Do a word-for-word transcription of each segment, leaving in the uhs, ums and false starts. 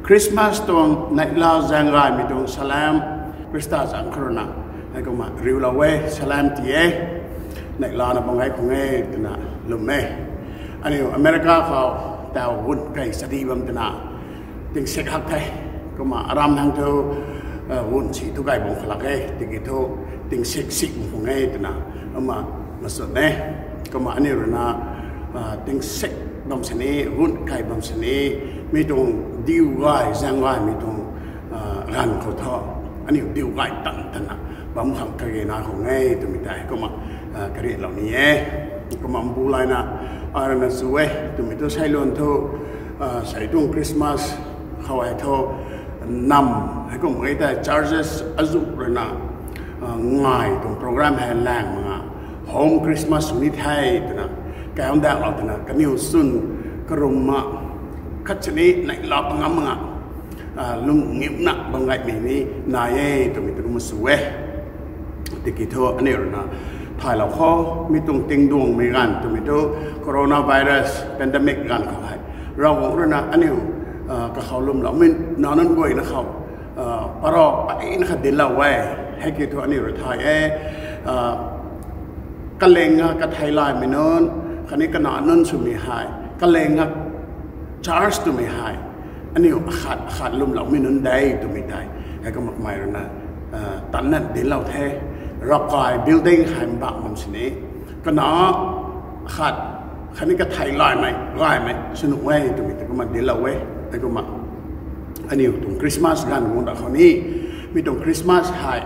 Christmas tuang neihla zaeng gaymei tuang salam, Khrista zanc khou rui na, heikumna riulou e, salam ti e, neihlana bam gay khang e twna lwm e. Aniu America khou taw gun kei sadi bam twna, tingsik hak the. Kumna aram hang thu, gun si thu gay bam khalak e, tiki thu tingsik sik bam khang e twna, kumna masut e. Kumna aniu rui na, tingsik bam sini, gun kei bam sini, mi tuang diu gay, zaeng gaymei tuang ganv khou thu, aniu diu gay tan tana bam khang kage na khang e twmei tei kumna kariatlou ni e. Kumna mbu layna, ai rui na chu e twmei thu seiluan thu, sei tuang Christmas khou hei thu, nam, heikumna e tei churches azuh rui na, ngai tuang program hei laeng mak nga, home Christmas sw ni the twna, kaundaklou twna, kaniw chwn, karumna, khat sini neihla pangam mak nga, lung ngiuna bam gaymei ni nai e twmei tu kumna sw e. Tiki thu aniu rui na thaylou khou, mi tuang tingduangmei ganv twmei thu, coronavirus pandemic ganv khou hei, Ravguangc rui na aniu kakhou lwmloumei nac nunc guayna khou, parau peyna kha dinclou e. Hei ki thu aniu rui thay e, kaleng a katheilaymei nunc khatni kanac nunc swmei hei, kaleng a church twmei hei, aniu akhat akhat lwmloumei nunc de twmei tei, heikumna kamei rui na tanna dinclou the. Ravkai building hei mbak bam sini, kanac akhat khatni katheilaymei gaymei sw nuh e twmei tei kumna dinclou e. Heikumna aniu tuang Christmas ganv guang da khou ni, mi tuang Christmas hei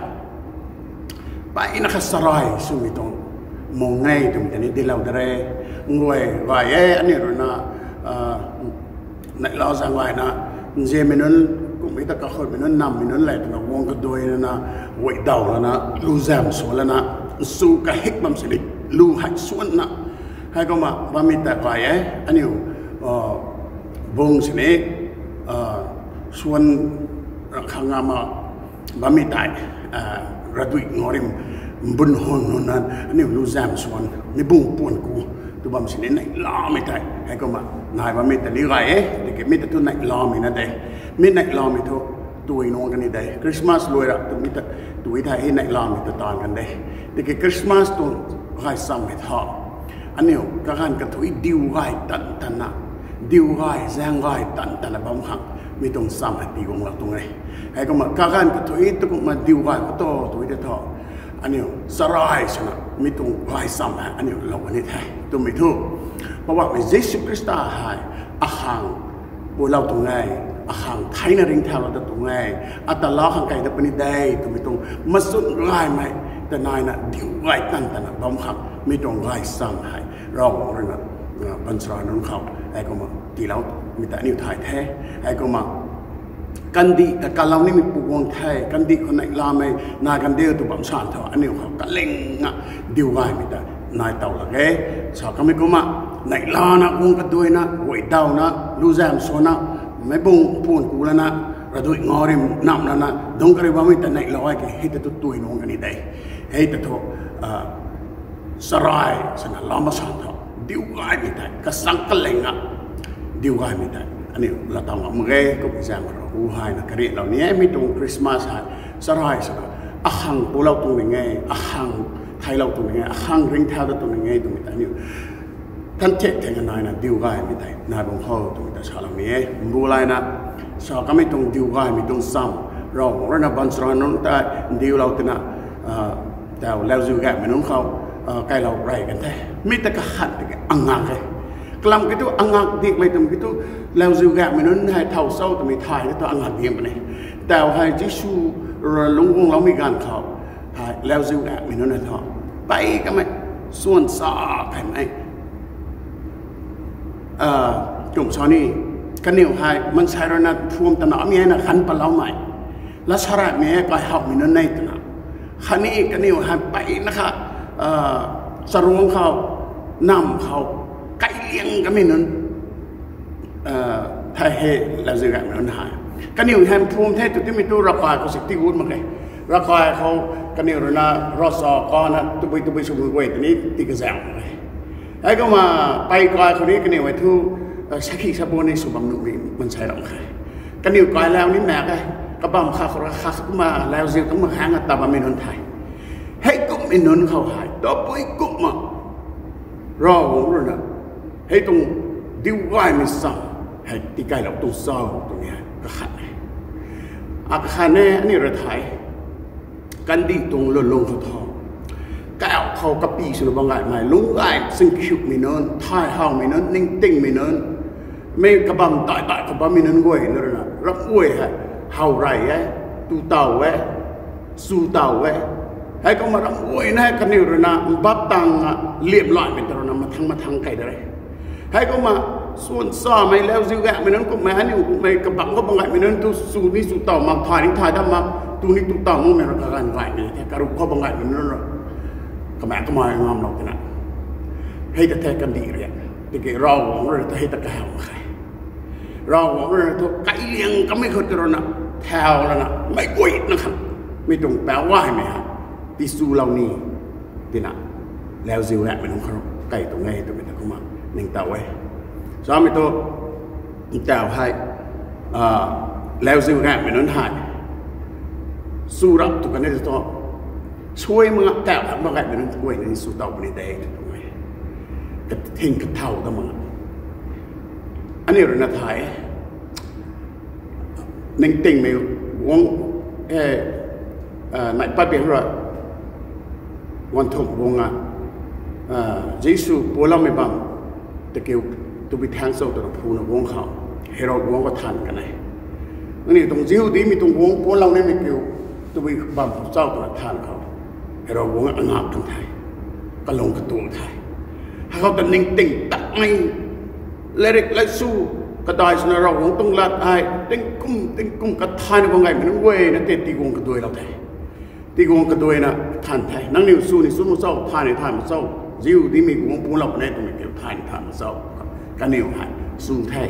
peyna kha sarai swmei tuang mung e twmei tei ni dinclou da re. Nguay gay e, aniu rui na neihla zaeng gayna, nzianmei nunc, kummei ta kakhunmei nunc, nammei nunc le twna guang kaduai lana, guay daw lana, lu zam swan lana, chu kahik bam sini, lu hei swanna, heikumna bammei ta gay e. Aniu bung sini swan khang ngam a bammei tei, radui ngau rim, mbun hun hun na, aniu lu zam swan ni bung puan ku tu bam sini neihlamei tei, heikumna nai bammei ta ni gay e. Tiki mi ta thu neihlamei na de, mi neihlamei thu tui nung kani de, Christmas luai ra twmei ta tui thei hei neihlamei ta taanv kan de. Tiki Christmas tuang gaychamv hei thu, aniu kaganv kathuic diu gay tan tana, diu gay zaeng gay tan tana bam khang mi tuang chamv hei pi guanglou tuang e. Heikumna kaganv kathuic tu kumna diu gay khou tu tui tei thu, aniu sarai swna mi tuang gaychamv hei aniu lou kani the twmei thu, Poubauhmei Jisu Khrista hei akhang pulou tuang e, akhang theina ringcthaulou ta tuang e, ata lau khang kei ta puni de twmei tuang machun gaymei ta naina diu gay tan tana bam khang mi tuang gaychamv hei Ravguangc rui na baanchara nunc khou heikumna tiiloumei ta aniu thay the. Heikumna kandih ta kalou nimei pu guang the, kandih khou neihlamei nai kan diu tw bam san thu aniu khou kalingna diu gaymei ta nai tow lak e. Sa kamei kumna neihlana guang kaduaina, guay dawna, lu zam swanna, meic bung puan ku lana, radui ngau rim nam lana dungc kariu bammei ta neihlou e ki hei ta thu tui nung kani de. Hei ta thu sarai swna lou mak san thu, diu gaymei tei kasang kalingna diu gaymei tei aniu laa taw ngam mak ge. Kummei zaeng khou hu hayna kariatlou ni e, mi tuang Christmas hei sarai swna akhang pulou tuang ning e, akhang theilou tuang ning e, akhang ringcthau ta tuang ning e twmei ta aniu than thiak theng naina diu gaymei tei nai bam khou twmei ta salou ni e. Mbu layna, sa kamei tuang diu gaymei tuang chamv, Ravguangc rui na baanchara nunc ta ndiulou twna, taw lauziu gaymei nunc khou kailou rey kan the. Mi ta kakhat tiki angak e. Kalam ki thu angak dikmei twmei ki thu, lauziu gaymei nunc hei thow cho twmei thay ki thu angak ding puni. Taw hei Jisu rui lungc guangloumei ganv khou hei lauziu gaymei nunc hei thu, pei kamei, swan sa kaimei, kum sa ni, kaniw hei mansei rui na phuam tana mi hei na khan paloumei, lat saraimei hei kaihowmei nunc e twna, khatni kaniw hei peyna kha charuangc khou, namv khou, kailiang kamei nunc thei he, lauziu gaymei nunc hei. Kaniw hei phuam the tw timei tu ravkai khou si tii gut mak ge. Ravkai khou kaniw rui na ravcha kana tabui tabui swmei guay tini tii kazauh mak ge. Heikumna pei kai khou ni kaniw hei thu sakhi sabuan ni sw bam nuhmei mansei ram khe. Kaniw kailau ni mak e, kabam kha khou ra kha kumna lauziu tangc mak khang a ta bammei nunc the. Hei kumhmei nunc khou hei tabui kumna Ravguangc rui na hei tuang diu gaymei sam hei tikailou tuang cho twmei hei kakhat e. Akakhat e, aniu rui thei kandih tuang lwnlung khou tho, kauh khou kapy swna bam gaymei, lungc gay singkhiumei nunc, thay howmei nunc, ningtingmei nunc, mei kabam tai tai khou bammei nunc guay na rui na ramh guay hei how rey e, tu taw e, su taw e. Hei kumna ramh guay na hei kaniw rui na mbap tang a liamlaimei ta rui na mathang mathang key da re. Hei kumna swan samei, lauziu gaymei nunc kumhmei, aniu kumhmei kabang khou bam gaymei nunc thu su ni su taw mak, thay ni thay dat mak, tu ni tu taw makmei rui kaganv gaymei the, karuh khou bam gaymei nunc rui kamei kamei ngamlou twna hei ta the kandih rui. Tiki Ravguangc rui ta hei ta kahaw mak khe. Ravguangc rui na thu kailiang kamei khou ta rui na thau lana mei guayna khang mi tuang pau gaymei ha tisulou ni tina, lauziu gaymei nunc khou key tuang e twmei ta kumna ningtow e. Samei thu, ntaw hei, lauziu gaymei nunc hei su rap tu kan e thu, suai mak kauh hak mak gaymei nunc guay ni su taw puni de tw tuang e. Kathing kathaw ta mak. Aniu rui na thei ningtingmei guangc e, nai pat bian rui guang thumh guang a, Jisu puanloumei bam ta kiu, tabui thaeng cho twna phuna guang khou Herod guangc khou than kan e. Nangniw tuang Jihudimei tuang guangc puanlou nimei kiu, tabui bam khou cho twna than khou Herod guangc angak kan the, kalung katuang the. Hei khou ta ningting takmei, latrik laisu kadai swna Ravguangc tuang lat hei tingkum tingkum kathayna bam gaymei nunc guay na tei tiguang kaduailou the. Tiguang kaduaina than the. Nangniw su ni su mak cho, thay ni thay mak cho, Jihudimei guangc puanlou kan e twmei kiu thay ni thay mak cho. Kaniw hei su the,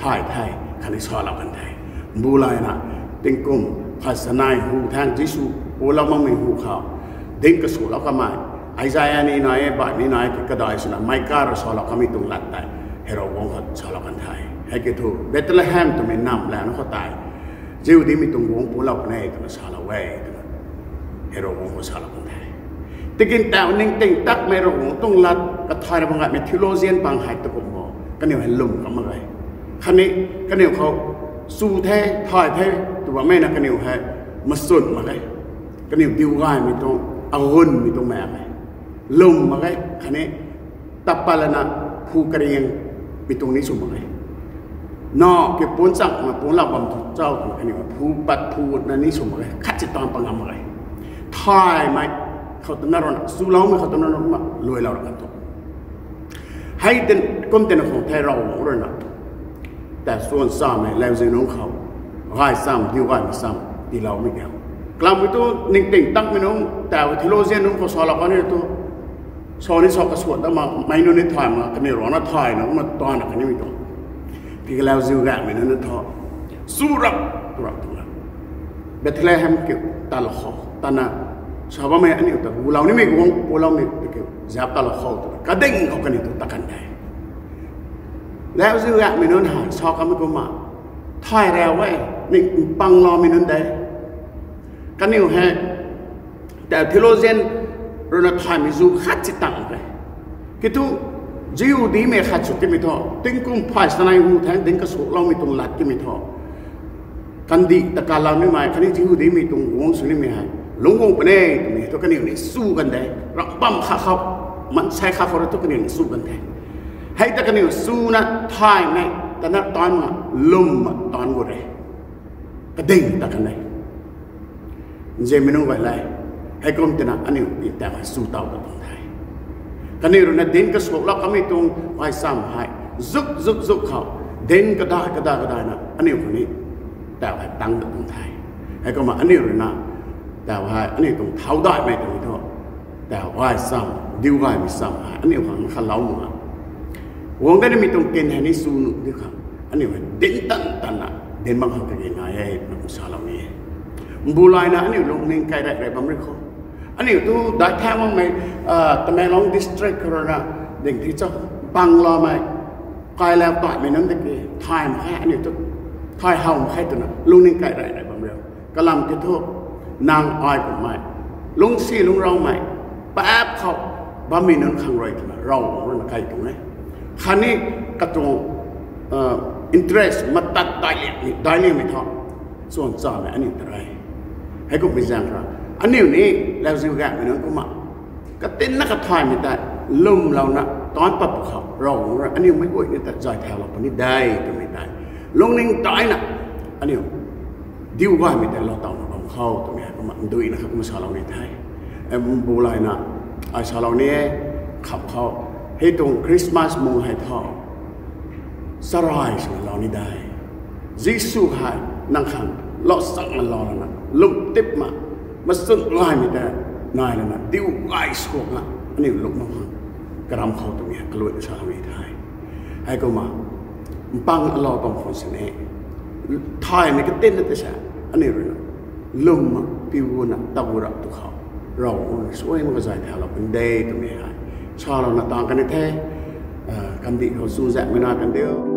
thay the, khatni salou kan the. Mbu layna tingkum phay sanei hu thaeng Jisu puanlou makmei hu khou dinc kaswlou kamei, Isaia ni nai e, baihmei nai e, kadai swna Mika rui salou kamei tuang lat tei Herod guangc khou salou kan the. Hei kiu thu Bethlehem twmei nam lana khou tei Jihudimei tuang guangc puanlou kan e twna salou e twna Herod guangc khou salou kan the. Tiki ntaw ningting takmei Ravguangc tuang lat kathayna bam gaymei theologian bang hei ta kum bo, kaniw hei lwm kam mak e. Khatni kaniw khou su the, thay the tw bammei na kaniw hei machun mak e. Kaniw diu gaymei tuang, agunmei tuang mak e. Lwm mak e, khatni tat pat lana phu kariang mei tuang ni sw mak e. Na kiu puanc chang na puanlou bam thu cho twna kaniw phu pat phu na ni sw mak e, khat si taanv pat ngam mak e. Thaymei khou twna rui na, suloumei khou twna rui na luailou ra kan thu, hei kum tina khang the Ravguangc rui na ta swan samei lauziu nunc khou gaychamv, diu gaymei cham tiiloumei kiu. Kalam kiu thu ningting takmei nunc, ta theologian nunc khou salou kan e thu, sa ni sa kasuan ta mak, mei nunc ni thay mak, kaniw rui na thayna kumna taanna kanimei tuang. Tiki lauziu gaymei nunc na thu su rap tu rap twna Bethlehem kiu talou khou tana sa bammei aniu ta gulou nimei guangc puanloumei ta kiu zap talou khou twna kading khou kaniw tu tat kan de. Lauziu gaymei nunc hei sa kamei kumna thay rau e, ning pangloumei nunc de. Kaniw hei ta theologian rui na thaymei zu khat si tang de. Kiu thu Jihudimei khat sw timei thu, tingkum phay sanei hu thaeng dinc kaswloumei tuang lat timei thu, kandih ta kalou nimei khatni Jihudimei tuang guangc sw nimei hei lungc guang puni e twmei thu kaniw ni su kan de. Ram bam kha khou, maansei kha khou rui thu kaniw ni su kan the. Hei ta kaniw suna thaymei tana taanv na lwmna taanv gu re. Kading ta kan e. Nzianmei nunc guay le, hei kum tina aniu ni ta hei su taw ta tuang the. Kaniw rui na dinc kasuaklou kamei tuang gaychamv hei zuk zuk zuk khou dinc kadai kadai kadaina aniu khou ni ta hei tang ta tuang the. Hei kumna aniu rui na ta hei aniu tuang thau daihmei twmei thu ta gaychamv, diu gaymei cham hei aniu khang khatlou mak a, guang dat nimei tuang kin hei ni su nuh di khang aniu hei dinc tan tanna dinc bam khang kage nai e twna kum salou ni e. Mbu layna aniu lungning kai rey rey bam ri khou, aniu tu daic thaeng makmei Tamenglong district khou rui na ding thi cho, bangloumei kailau taimei nunc tiki thay mak khe aniu tu thay how mak khe twna lungning kai rey rey bam riu. Kalam kiu thu, nang ai kummei lungcsi lungcraumei paap khou bammei nunc khang rui twna Ravguangc ruina kai tuang e. Khatni katuang interest matat daic liangmei thu chuan chamei aniu ta re. Heikummei zaeng ra, aniu ni lauziu gaenghmei nunc kumna katinna kathaymei tei lwmlouna taanc pat pw khou Ravguangc rui aniu meic guay ni ta zay thaulou puni de twmei tei lungning taina aniu diu gaymei tei lou tawna bam khou twmei hei kumna nduina kha kumna salou ni the. Mbu layna ai salou ni e, kham khou hei tuang Christmas mung hei thu charai swna lou ni de. Jisu hei nang khang lou changna lou lana lwm tipna machun gaymei tei nai lana diu gay suangna aniu lungning khang karam khou twmei hei kaluaina salou ni the. Heikumna mpang alou bam khwan sini thaymei katinna tei sa aniu ruina lwmna piuna tagu rap tu khou Ravguangc ruina suai mak kazay thaulou puni de twmei hei salouna tang kani the. Kandih khou chuzaenghmei na kan diu.